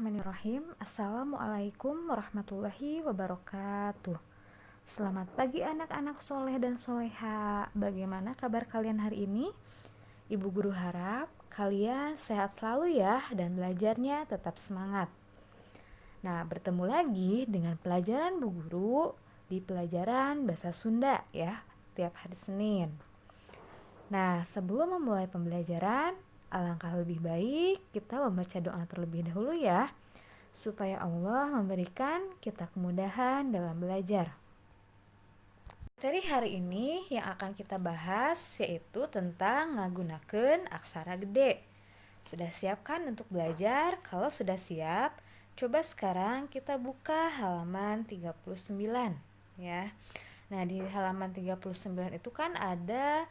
Bismillahirrahmanirrahim. Assalamualaikum warahmatullahi wabarakatuh. Selamat pagi anak-anak soleh dan soleha. Bagaimana kabar kalian hari ini? Ibu guru harap kalian sehat selalu ya, dan belajarnya tetap semangat. Nah, bertemu lagi dengan pelajaran Bu Guru di pelajaran Bahasa Sunda ya, tiap hari Senin. Nah, sebelum memulai pembelajaran, alangkah lebih baik kita membaca doa terlebih dahulu ya, supaya Allah memberikan kita kemudahan dalam belajar. Materi hari ini yang akan kita bahas yaitu tentang ngagunakeun aksara gede. Sudah siapkan untuk belajar? Kalau sudah siap, coba sekarang kita buka halaman 39 ya. Nah, di halaman 39 itu kan ada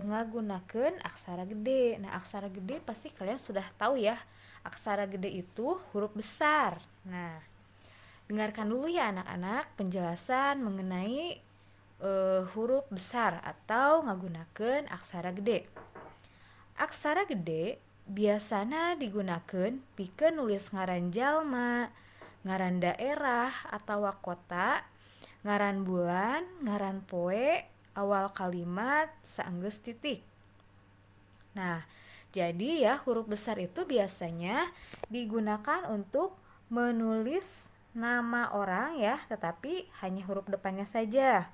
ngagunakeun aksara gede. Nah, aksara gede pasti kalian sudah tahu ya. Aksara gede itu huruf besar. Nah, dengarkan dulu ya anak-anak penjelasan mengenai huruf besar atau ngagunakeun aksara gede. Aksara gede biasana digunakeun pikeun nulis ngaran jalma, ngaran daerah atawa kota, ngaran bulan, ngaran poe, awal kalimat saenggeus titik. Nah, jadi ya huruf besar itu biasanya digunakan untuk menulis nama orang ya, tetapi hanya huruf depannya saja.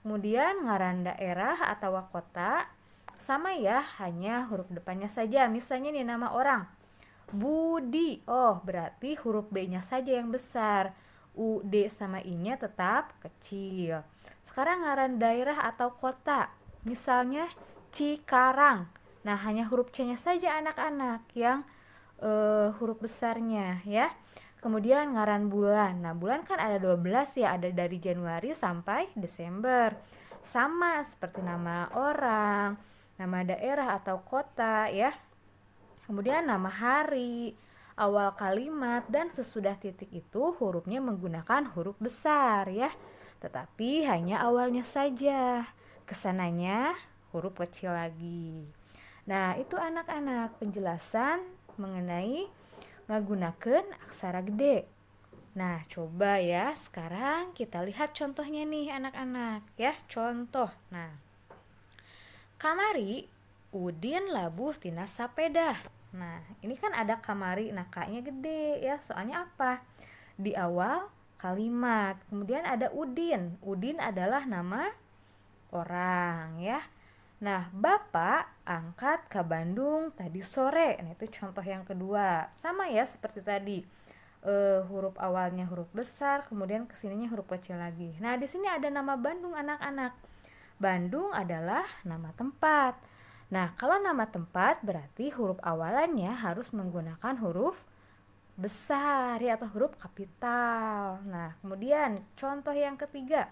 Kemudian ngaran daerah atau kota sama ya, hanya huruf depannya saja. Misalnya nih nama orang Budi. Oh, berarti huruf B-nya saja yang besar. U, D sama I-nya tetap kecil. Sekarang ngaran daerah atau kota, misalnya Cikarang. Nah, hanya huruf C-nya saja anak-anak yang huruf besarnya ya. Kemudian ngaran bulan. Nah, bulan kan ada 12 ya, ada dari Januari sampai Desember. Sama seperti nama orang, nama daerah atau kota ya. Kemudian nama hari, awal kalimat, dan sesudah titik itu hurufnya menggunakan huruf besar ya. Tetapi hanya awalnya saja, kesananya huruf kecil lagi. Nah, itu anak-anak penjelasan mengenai ngagunakeun aksara gede. Nah, coba ya sekarang kita lihat contohnya nih anak-anak ya, contoh. Nah, kamari Udin labuh tina sapeda. Nah, ini kan ada kamari, nah K-nya gede ya, soalnya apa? Di awal kalimat. Kemudian ada Udin. Udin adalah nama orang ya. Nah, bapak angkat ke Bandung tadi sore. Nah, itu contoh yang kedua. Sama ya seperti tadi. Huruf awalnya huruf besar, kemudian kesininya huruf kecil lagi. Nah, di sini ada nama Bandung anak-anak. Bandung adalah nama tempat. Nah, kalau nama tempat berarti huruf awalannya harus menggunakan huruf besar ya atau huruf kapital. Nah, kemudian contoh yang ketiga.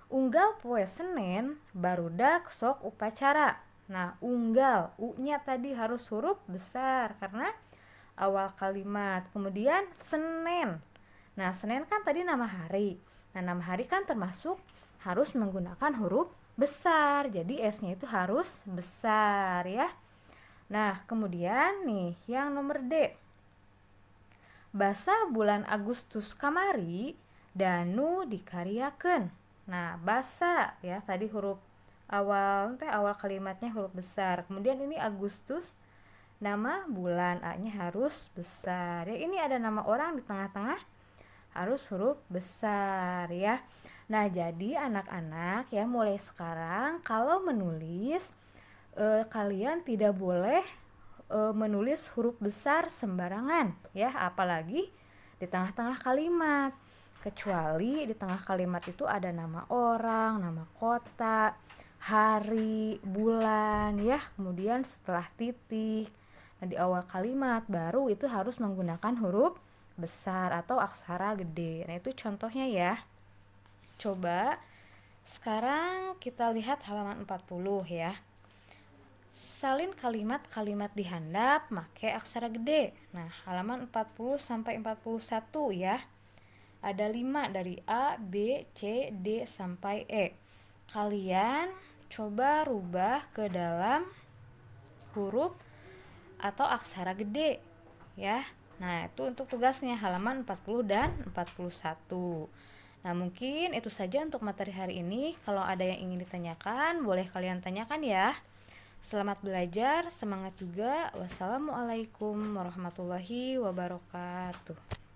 Unggal poe Senen barudak sok upacara. Nah, unggal, U-nya tadi harus huruf besar karena awal kalimat. Kemudian Senen. Nah, Senen kan tadi nama hari. Nah, nama hari kan termasuk harus menggunakan huruf besar. Jadi S-nya itu harus besar ya. Nah, kemudian nih yang nomor D. Basa bulan Agustus kamari danu dikaryakeun. Nah, basa ya tadi huruf awal teh awal kalimatnya huruf besar. Kemudian ini Agustus nama bulan, A-nya harus besar. Ya, ini ada nama orang di tengah-tengah harus huruf besar ya. Nah, jadi anak-anak ya mulai sekarang kalau menulis kalian tidak boleh menulis huruf besar sembarangan ya, apalagi di tengah-tengah kalimat. Kecuali di tengah kalimat itu ada nama orang, nama kota, hari, bulan ya. Kemudian setelah titik, nah di awal kalimat baru itu harus menggunakan huruf besar atau aksara gede. Nah, itu contohnya ya. Coba sekarang kita lihat halaman 40 ya. Salin kalimat-kalimat di handap make aksara gede. Nah, halaman 40 sampai 41 ya. Ada 5 dari A, B, C, D sampai E. Kalian coba rubah ke dalam huruf atau aksara gede ya. Nah, itu untuk tugasnya halaman 40 dan 41. Nah, mungkin itu saja untuk materi hari ini. Kalau ada yang ingin ditanyakan, boleh kalian tanyakan ya. Selamat belajar, semangat juga. Wassalamualaikum warahmatullahi wabarakatuh.